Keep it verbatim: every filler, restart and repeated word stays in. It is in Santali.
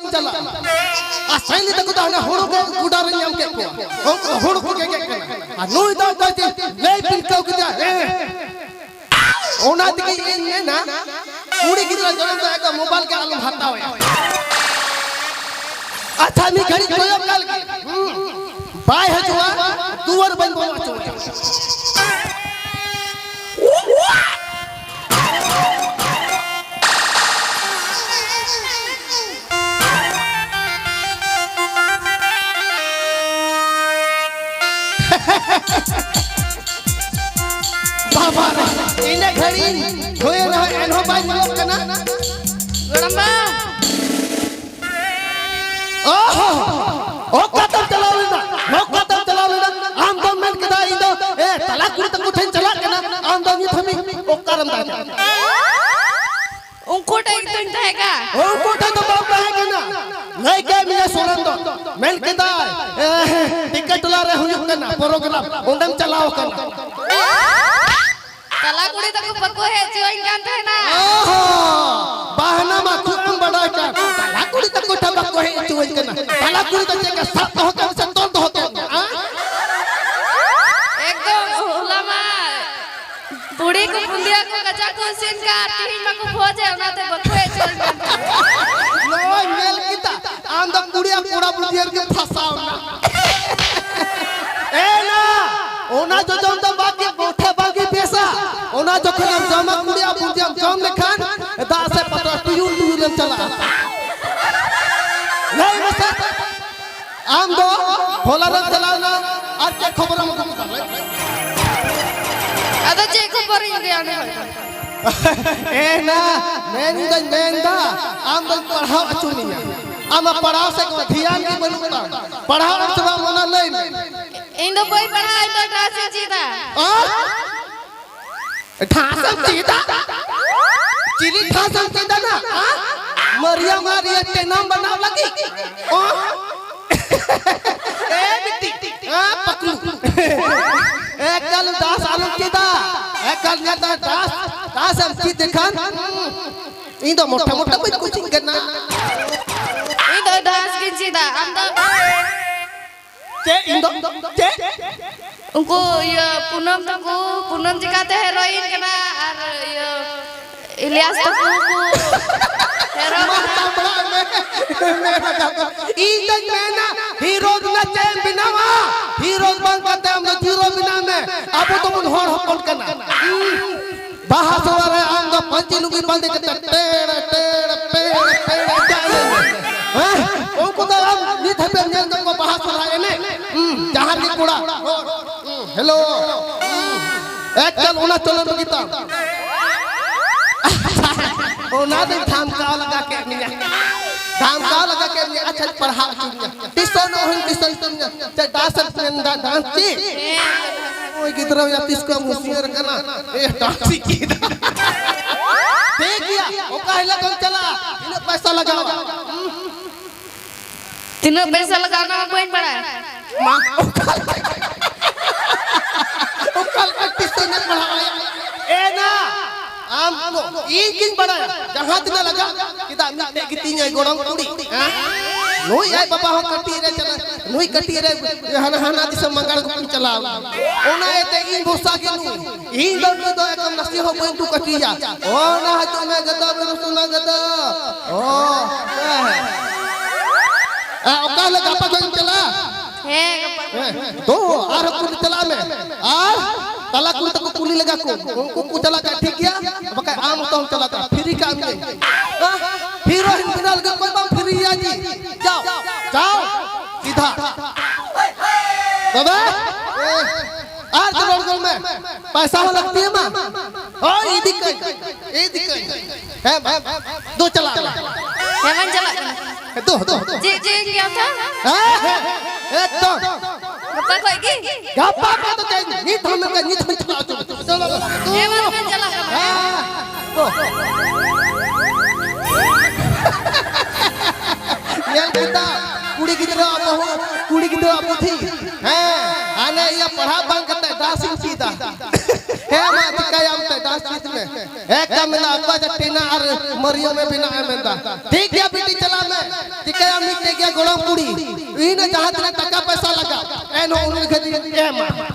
ᱪᱟᱞᱟᱜᱼᱟ᱾ ᱟᱨ ᱥᱟᱭᱱᱤ ᱛᱟᱠᱚ ᱫᱚ ᱦᱟᱱᱟ ᱦᱩᱲᱩ ᱜᱮ ᱜᱚᱰᱟ ᱨᱮ ᱧᱟᱢ ᱠᱮᱫ ᱠᱚᱣᱟ᱾ ᱦᱩᱲᱩ ᱠᱚ ᱜᱮᱜᱮᱫ ᱠᱟᱱᱟ᱾ ᱟᱨ ᱱᱩᱭ ᱫᱚ ᱚᱠᱚᱭ ᱪᱚ ᱞᱟᱹᱭ ᱯᱤᱱᱠᱟᱹᱣ ᱠᱮᱫᱟ, ᱦᱮᱸ᱾ ᱚᱱᱟ ᱛᱮᱜᱮ ᱤᱧ ᱢᱮᱱᱟ, ᱠᱩᱲᱤ ᱜᱤᱫᱽᱨᱟᱹ ᱡᱚᱱᱚᱢ ᱫᱚ ᱮᱠᱫᱚᱢ ᱢᱳᱵᱟᱭᱤᱞ ᱜᱮ ᱟᱞᱚᱢ ᱦᱟᱛᱟᱣ ᱟᱭᱟ᱾ ᱟᱪᱪᱷᱟ, ᱢᱤᱫ ᱜᱷᱟᱹᱲᱤᱡ ᱠᱚᱭᱚᱜ ᱠᱟᱜ ᱞᱮᱜᱮ᱾ ᱦᱩᱸ᱾ ᱵᱟᱭ ᱦᱤᱡᱩᱜᱼᱟ, ᱫᱩᱣᱟᱹᱨ ᱵᱟᱹᱧ ᱵᱚᱞᱚ ᱦᱚᱪᱚ ᱟᱭᱟ᱾ ᱵᱟᱵᱟ ᱨᱮ, ᱤᱱᱟᱹ ᱜᱷᱟᱹᱲᱤᱡ ᱦᱩᱭ ᱨᱮᱦᱚᱸ ᱮᱱᱦᱚᱸ ᱵᱟᱭ ᱧᱮᱞᱚᱜ ᱠᱟᱱᱟ᱾ ᱜᱚᱲᱚᱢᱵᱟ᱾ ᱚᱦᱚ! ᱚᱠᱟᱛᱮᱢ ᱪᱟᱞᱟᱣ ᱞᱮᱱᱟ? ᱚᱠᱟᱛᱮᱢ ᱪᱟᱞᱟᱣ ᱞᱮᱱᱟ? ᱟᱢ ᱫᱚᱢ ᱢᱮᱱ ᱠᱮᱫᱟ, ᱤᱧ ᱫᱚ, ᱮ, ᱛᱟᱞᱟ ᱠᱩᱲᱤ ᱛᱟᱠᱚ ᱴᱷᱮᱱ ᱪᱟᱞᱟᱜ ᱠᱟᱱᱟ᱾ ᱟᱢ ᱫᱚ ᱱᱤᱛ ᱦᱟᱹᱵᱤᱡ ᱚᱠᱟᱨᱮᱢ ᱛᱟᱦᱮᱸ ᱠᱟᱱᱟ? ᱩᱱᱠᱩ ᱴᱷᱮᱱ ᱜᱮᱛᱚᱧ ᱛᱟᱦᱮᱸ ᱠᱟᱱ᱾ ᱩᱱᱠᱩ ᱴᱷᱮᱱ ᱫᱚ ᱵᱟᱢ ᱛᱟᱦᱮᱸ ᱠᱟᱱᱟ᱾ ᱞᱟᱹᱭ ᱠᱮᱫ ᱢᱮᱭᱟ ᱥᱚᱨᱮᱱ ᱫᱚ᱾ ᱢᱮᱱ ᱠᱮᱫᱟᱭ, ᱮ, ᱴᱤᱠᱟᱹ ᱴᱚᱞᱟ ᱨᱮ ᱦᱩᱭᱩᱜ ᱠᱟᱱᱟ ᱯᱨᱳᱜᱨᱟᱢ, ᱚᱸᱰᱮᱢ ᱪᱟᱞᱟᱣ ᱠᱟᱱᱟ᱾ ᱛᱟᱞᱟ ᱠᱩᱲᱤ ᱛᱟᱠᱚ ᱵᱟᱠᱚ ᱦᱮᱡ ᱦᱚᱪᱚᱣᱟᱹᱧ ᱠᱟᱱ ᱛᱟᱦᱮᱱᱟ᱾ ᱚᱦᱚ! ᱵᱟᱦᱱᱟ ᱢᱟ ᱠᱷᱩᱵ ᱮᱢ ᱵᱟᱰᱟᱭ ᱠᱟᱱ᱾ ᱛᱟᱞᱟ ᱠᱩᱲᱤ ᱛᱟᱠᱚ ᱴᱷᱮᱱ ᱵᱟᱠᱚ ᱦᱮᱡ ᱦᱚᱪᱚᱣᱟᱹᱧ ᱠᱟᱱᱟ᱾ ᱛᱟᱞᱟ ᱠᱩᱲᱤ ᱫᱚ ᱪᱮᱫ ᱞᱮᱠᱟ ᱥᱟᱵ ᱫᱚᱦᱚ ᱠᱟᱜ ᱢᱮ ᱥᱮ ᱛᱚᱞ ᱫᱚᱦᱚ ᱠᱟᱜ ᱢᱮ? ᱟ? ᱮᱠᱫᱚᱢ ᱦᱚᱞᱟ ᱢᱟ ᱵᱩᱲᱦᱤ ᱠᱚ ᱵᱩᱸᱫᱤᱭᱟ ᱠᱚ ᱠᱟᱡᱟᱠ ᱠᱚ ᱤᱥᱤᱱ ᱠᱟᱜ, ᱛᱤᱦᱤᱧ ᱢᱟᱠᱚ ᱵᱷᱚᱡᱽ ᱮᱫ, ᱚᱱᱟᱛᱮ ᱵᱟᱠᱚ ᱦᱮᱡ ᱦᱚᱪᱚᱣᱟᱹᱧ ᱠᱟᱱ ᱛᱟᱦᱮᱱᱟ᱾ ᱱᱚᱜᱼᱚᱭ ᱧᱮᱞ ᱠᱮᱫᱟ, ᱟᱢ ᱫᱚ ᱠᱩᱲᱤ ᱟᱨ ᱠᱚᱲᱟ ᱵᱩᱫᱷᱤ ᱨᱮᱜᱮᱢ ᱯᱷᱟᱥᱟᱣ ᱮᱱᱟ᱾ ᱮ ᱱᱟ, ᱚᱱᱟ ᱡᱚᱡᱚᱢ ᱫᱚ ᱵᱟᱝᱜᱮ ᱢᱚᱴᱷᱮ ᱵᱟᱝᱜᱮ ᱵᱮᱥᱟ᱾ ᱚᱱᱟ ᱡᱚᱠᱷᱚᱱᱮᱢ ᱡᱚᱢᱟ ᱠᱩᱲᱤ ᱟᱨ ᱵᱩᱫᱷᱤᱭᱟᱢ ᱡᱚᱢ ᱞᱮᱠᱷᱟᱱ ᱫᱟᱜ ᱥᱮ ᱯᱟᱛᱲᱟ ᱴᱩᱭᱩᱞ ᱴᱩᱭᱩᱞᱮᱢ ᱪᱟᱞᱟᱜᱼᱟ᱾ ᱞᱟᱹᱭ ᱢᱮᱥᱮ, ᱟᱢ ᱫᱚ ᱦᱚᱞᱟ ᱨᱮᱢ ᱪᱟᱞᱟᱣ ᱮᱱᱟ ᱟᱨ ᱪᱮᱫ ᱠᱷᱚᱵᱚᱨᱮᱢ ᱟᱹᱜᱩ ᱠᱮᱫᱟ? ᱞᱟᱹᱭ ᱢᱮ᱾ ᱟᱫᱚ ᱪᱮᱫ ᱠᱷᱚᱵᱚᱨᱤᱧ ᱟᱹᱜᱩᱭᱟ ᱚᱸᱰᱮ ᱠᱷᱚᱱ ᱫᱚ? ᱮ ᱱᱟ, ᱢᱮᱱᱫᱟᱹᱧ, ᱢᱮᱱᱫᱟ, ᱟᱢ ᱫᱚᱧ ᱯᱟᱲᱦᱟᱣ ᱦᱚᱪᱚ ᱢᱮᱭᱟ᱾ ᱟᱢᱟᱜ ᱯᱟᱲᱦᱟᱣ ᱥᱮᱫ ᱠᱚᱱᱚ ᱫᱷᱮᱭᱟᱱ ᱜᱮ ᱵᱟᱹᱱᱩᱜ ᱛᱟᱢ᱾ ᱯᱟᱲᱦᱟᱣ ᱮᱢ ᱥᱮ ᱵᱟᱢ, ᱚᱱᱟ ᱞᱟᱹᱭ ᱢᱮ᱾ ᱤᱧ ᱫᱚ ᱵᱟᱹᱧ ᱯᱟᱲᱦᱟᱜᱼᱟ, ᱤᱧ ᱫᱚ ᱰᱟᱱᱥ ᱤᱧ ᱪᱮᱫᱟ᱾ ᱟ? ᱰᱟᱱᱥ ᱮᱢ ᱪᱮᱫᱟ? ᱪᱤᱞᱤ ᱰᱟᱱᱥ ᱮᱢ ᱪᱮᱫᱟ ᱱᱟ? ᱟ? ᱢᱟᱨᱤᱭᱟ ᱢᱟᱨᱤᱭᱟ ᱴᱮᱱᱟᱢ ᱵᱮᱱᱟᱣ ᱞᱟᱹᱜᱤᱫ? ᱚ? ᱮ ᱵᱤᱴᱤ, ᱟ, ᱯᱟᱠᱞᱩ᱾ ᱮᱠᱟᱞ ᱰᱟᱱᱥ ᱟᱞᱚᱢ ᱪᱮᱫᱟ᱾ ᱮᱠᱟᱞ ᱧᱮᱞ ᱫᱟ ᱰᱟᱱᱥ, ᱰᱟᱱᱥ ᱮᱢ ᱪᱮᱫ ᱞᱮᱠᱷᱟᱱ, ᱤᱧ ᱫᱚ ᱢᱚᱴᱟ ᱢᱚᱴᱟ ᱵᱟᱹᱧ ᱠᱩᱥᱤᱜ ᱠᱟᱱᱟ᱾ ᱪᱮᱫ ᱤᱧ ᱫᱚ? ᱪᱮᱫ? ᱩᱱᱠᱩ ᱤᱭᱟᱹ ᱯᱩᱱᱟᱢ ᱛᱟᱠᱚ, ᱯᱩᱱᱟᱢ ᱪᱤᱠᱟᱹᱛᱮ ᱦᱮᱨᱳᱭᱤᱱ ᱠᱟᱱᱟ? ᱟᱨ ᱤᱭᱟᱹ ᱤᱞᱤᱭᱟᱥ ᱛᱟᱠᱚ ᱠᱚ ᱦᱮᱨᱳ ᱢᱟ ᱠᱟᱱᱟ᱾ ᱥᱟᱯᱲᱟᱜ ᱢᱮ᱾ ᱤᱧ ᱫᱚᱧ ᱢᱮᱱᱟ, ᱦᱤᱨᱳ ᱨᱮᱱᱟᱜ ᱪᱮᱫ ᱮᱢ ᱵᱮᱱᱟᱣᱟ? ᱦᱤᱨᱳ ᱵᱟᱝ ᱠᱟᱛᱮ ᱟᱢ ᱫᱚ ᱡᱤᱨᱳ ᱵᱮᱱᱟᱣ ᱢᱮ᱾ ᱟᱵᱚ ᱫᱚᱵᱚᱱ ᱦᱚᱲ ᱦᱚᱯᱚᱱ ᱠᱟᱱᱟ᱾ ᱵᱟᱦᱟ ᱥᱚᱦᱨᱟᱭ ᱨᱮ ᱟᱢ ᱫᱚ ᱯᱟᱹᱧᱪᱤ ᱞᱩᱸᱜᱤ ᱵᱟᱸᱫᱮ ᱠᱟᱛᱮ ᱴᱮᱲ, ᱴᱮᱲ, ᱴᱮᱲ, ᱴᱮᱲ, ᱮᱱᱮᱡ ᱢᱮ᱾ ᱦᱮᱸ? ᱩᱱᱠᱩ ᱫᱚ ᱟᱢ ᱱᱤᱛ ᱦᱟᱹᱵᱤᱡ ᱮᱢ ᱧᱮᱞ ᱠᱟᱜ ᱠᱚᱣᱟ ᱵᱟᱦᱟ ᱥᱚᱦᱨᱟᱭ ᱮᱱᱮᱡ? ᱦᱩᱸ, ᱡᱟᱦᱟᱸ ᱨᱮᱜᱮ ᱠᱚᱲᱟ᱾ ᱦᱩᱸ, ᱦᱮᱞᱳ᱾ ᱦᱩᱸ, ᱮᱠᱟᱞ ᱚᱱᱟ ᱪᱚᱞᱚᱱ ᱜᱮ ᱛᱟᱢ᱾ ᱚᱱᱟ ᱫᱚᱧ ᱫᱷᱟᱢᱠᱟᱣ ᱞᱟᱜᱟ ᱠᱮᱫ ᱢᱮᱭᱟ᱾ ᱫᱷᱟᱢᱠᱟᱣ ᱞᱟᱜᱟ ᱠᱮᱫ ᱢᱮᱭᱟ᱾ ᱟᱪᱪᱷᱟᱧ ᱯᱟᱲᱦᱟᱣ ᱦᱚᱪᱚ ᱢᱮᱭᱟ᱾ ᱴᱤᱭᱩᱥᱚᱱᱚᱜ ᱦᱚᱸᱧ ᱴᱤᱭᱩᱥᱚᱱ ᱦᱚᱪᱚ ᱢᱮᱭᱟ᱾ ᱪᱮᱫ ᱰᱟᱱᱥ ᱮᱢ ᱢᱮᱱᱫᱟ? ᱰᱟᱱᱥ ᱪᱮᱫ? ᱳᱭ ᱜᱤᱫᱽᱨᱟᱹ ᱭᱟ, ᱛᱤᱥ ᱠᱷᱚᱱ ᱦᱩᱥᱤᱭᱟᱹᱨ ᱠᱟᱱᱟ? ᱮ, ᱰᱟᱱᱥ ᱤᱧ ᱪᱮᱫᱟ᱾ ᱴᱷᱤᱠ ᱜᱮᱭᱟ, ᱚᱠᱟ ᱦᱤᱞᱳᱜ ᱵᱚᱱ ᱪᱟᱞᱟᱜᱼᱟ? ᱛᱤᱱᱟᱹᱜ ᱯᱚᱭᱥᱟ ᱞᱟᱜᱟᱜᱼᱟ? ᱛᱤᱱᱟᱹᱜ ᱯᱚᱭᱥᱟ ᱞᱟᱜᱟᱜᱼᱟ, ᱚᱱᱟ ᱢᱟ ᱵᱟᱹᱧ ᱵᱟᱲᱟᱭᱟ᱾ ᱢᱟ, ᱚᱠᱟ ᱞᱮᱠᱟ, ᱚᱠᱟ ᱞᱮᱠᱟ ᱴᱤᱭᱩᱥᱚᱱ ᱮ ᱯᱟᱲᱦᱟᱣ ᱮᱭᱟ? ᱮ ᱱᱟ, ᱟᱢ ᱫᱚ ᱤᱧ ᱜᱤᱧ ᱵᱟᱲᱟᱭᱟ, ᱡᱟᱦᱟᱸ ᱛᱤᱱᱟᱹᱜ ᱞᱟᱜᱟᱜ, ᱪᱮᱫᱟᱜ ᱢᱤᱫᱴᱮᱡ ᱜᱮ ᱛᱤᱧᱟᱭ ᱜᱚᱲᱚᱢ ᱠᱩᱲᱤ, ᱦᱮᱸ? ᱱᱩᱭ ᱟᱡ ᱵᱟᱵᱟ ᱦᱚᱸ ᱠᱟᱹᱴᱤᱡ ᱨᱮ ᱪᱟᱞᱟᱜ, ᱱᱩᱭ ᱠᱟᱹᱴᱤᱡ ᱨᱮ ᱦᱟᱱᱟ, ᱦᱟᱱᱟ ᱫᱤᱥᱚᱢ ᱢᱟᱸᱜᱟᱲ ᱜᱩᱯᱤ ᱪᱟᱞᱟᱣ᱾ ᱚᱱᱟ ᱤᱭᱟᱹᱛᱮ ᱤᱧ ᱵᱷᱚᱨᱥᱟ ᱜᱮ ᱱᱩᱭ᱾ ᱤᱧ ᱫᱚ ᱱᱩᱭ ᱫᱚ ᱮᱠᱫᱚᱢ ᱱᱟᱥᱮ ᱦᱚᱸ ᱵᱟᱹᱧ ᱫᱩᱠ ᱟᱹᱛᱤᱧᱟ᱾ ᱚ, ᱚᱱᱟ ᱦᱤᱡᱩᱜ ᱢᱮ ᱜᱟᱫᱟ, ᱵᱮᱨᱩᱥ ᱚᱱᱟ ᱜᱟᱫᱟ᱾ ᱚ, ᱦᱮᱸ᱾ ᱟ, ᱚᱠᱟ ᱦᱤᱞᱳᱜ ᱜᱟᱯᱟ ᱠᱷᱚᱱ ᱪᱟᱞᱟᱜᱼᱟ? ᱦᱮᱸ, ᱜᱟᱯᱟ᱾ ᱦᱮᱸ, ᱫᱩ, ᱟᱨᱦᱚᱸ ᱠᱩᱞᱤ ᱪᱟᱞᱟᱜ ᱢᱮ᱾ ᱟᱨ ᱛᱟᱞᱟ ᱠᱩᱲᱤ ᱛᱟᱠᱚ ᱠᱩᱞᱤ ᱞᱮᱜᱟ ᱠᱚ᱾ ᱩᱱᱠᱩ ᱠᱚ ᱪᱟᱞᱟᱜ ᱠᱷᱟᱱ ᱴᱷᱤᱠ ᱜᱮᱭᱟ, ᱵᱟᱠᱷᱟᱡ ᱟᱢ ᱦᱚᱸᱛᱚᱢ ᱪᱟᱞᱟᱜ ᱠᱟᱱᱟ᱾ ᱯᱷᱤᱨᱤ ᱠᱟᱜ ᱢᱤᱭᱟᱹᱧ᱾ ᱦᱮᱸ? ᱦᱤᱨᱳᱭᱤᱱ ᱵᱮᱱᱟᱣ ᱞᱟᱹᱜᱤᱫ ᱚᱠᱚᱭ ᱵᱟᱢ ᱯᱷᱤᱨᱤᱭᱟ ᱡᱤ? ᱡᱟᱣ, ᱡᱟᱣ, ᱥᱤᱫᱷᱟ᱾ ᱛᱚᱵᱮ? ᱟᱨ ᱫᱚ ᱨᱚᱲ ᱜᱚᱞ ᱢᱮ᱾ ᱯᱟᱭᱥᱟ ᱦᱚᱸ ᱞᱟᱹᱠᱛᱤ ᱟᱢᱟ᱾ ᱦᱳᱭ, ᱤᱫᱤ ᱠᱟᱹᱧ, ᱤᱫᱤ ᱠᱟᱹᱧ᱾ ᱦᱮᱸ, ᱦᱮᱸ, ᱫᱩ ᱪᱟᱞᱟᱜ ᱢᱮ᱾ ᱦᱮᱸ, ᱵᱟᱝ ᱪᱟᱞᱟᱜ ᱠᱟᱱᱟ᱾ ᱫᱩ, ᱫᱩ, ᱫᱩ᱾ ᱪᱮᱫ, ᱪᱮᱫ ᱤᱧ ᱞᱟᱹᱭᱟ ᱛᱚ? ᱦᱮᱸ, ᱦᱮᱸ, ᱮᱠᱫᱚᱢ᱾ ᱜᱟᱯᱟ ᱠᱷᱚᱡ ᱜᱮ? ᱜᱟᱯᱟ ᱠᱷᱚᱡ ᱫᱚ ᱪᱮᱫ? ᱱᱤᱛ ᱦᱚᱸ ᱢᱮᱱ ᱠᱟᱜ, ᱱᱤᱛ ᱦᱚᱸ ᱪᱟᱞᱟᱜ ᱦᱚᱪᱚ ᱢᱮ᱾ ᱪᱚᱞᱚ, ᱪᱚᱞᱚ᱾ ᱦᱮᱸ, ᱵᱟᱝ, ᱵᱟᱝ ᱪᱟᱞᱟᱜ ᱠᱟᱱᱟ᱾ ᱦᱮᱸ, ᱫᱩ᱾ ᱧᱮᱞ ᱠᱮᱫᱟ, ᱠᱩᱲᱤ ᱜᱤᱫᱽᱨᱟᱹ ᱟᱜ ᱵᱟᱹᱦᱩ, ᱠᱩᱲᱤ ᱜᱤᱫᱽᱨᱟᱹ ᱟᱜ ᱯᱩᱛᱷᱤ᱾ ᱦᱮᱸ, ᱦᱟᱱᱮ ᱤᱭᱟᱹ ᱯᱟᱲᱦᱟᱣ ᱵᱟᱝ ᱠᱟᱛᱮ ᱰᱟᱱᱥ ᱤᱧ ᱪᱮᱫᱟ᱾ ᱦᱮᱸ, ᱢᱟ ᱪᱤᱠᱟᱹᱭᱟᱢ ᱛᱮ, ᱰᱟᱱᱥ ᱪᱮᱫ ᱢᱮ᱾ ᱦᱮᱸ, ᱠᱟ ᱢᱮᱱᱟ, ᱚᱠᱚᱭ ᱫᱚ ᱴᱤᱱᱟ ᱟᱨ ᱢᱟᱨᱤᱭᱚᱢ ᱮ ᱵᱮᱱᱟᱜ ᱮ ᱢᱮᱱᱫᱟ᱾ ᱴᱷᱤᱠ ᱜᱮᱭᱟ ᱵᱤᱴᱤ, ᱪᱟᱞᱟᱜ ᱢᱮ᱾ ᱪᱤᱠᱟᱹᱭᱟᱢ ᱢᱤᱫᱴᱮᱡ ᱜᱮ ᱜᱚᱲᱚᱢ ᱠᱩᱲᱤ, ᱤᱧ ᱡᱟᱦᱟᱸ ᱛᱤᱱᱟᱹᱜ ᱴᱟᱠᱟ ᱯᱚᱭᱥᱟ ᱞᱟᱜᱟᱜ, ᱮᱱᱦᱚᱸ ᱩᱱᱤ ᱞᱟᱹᱜᱤᱫ ᱤᱧ ᱮᱢᱟ᱾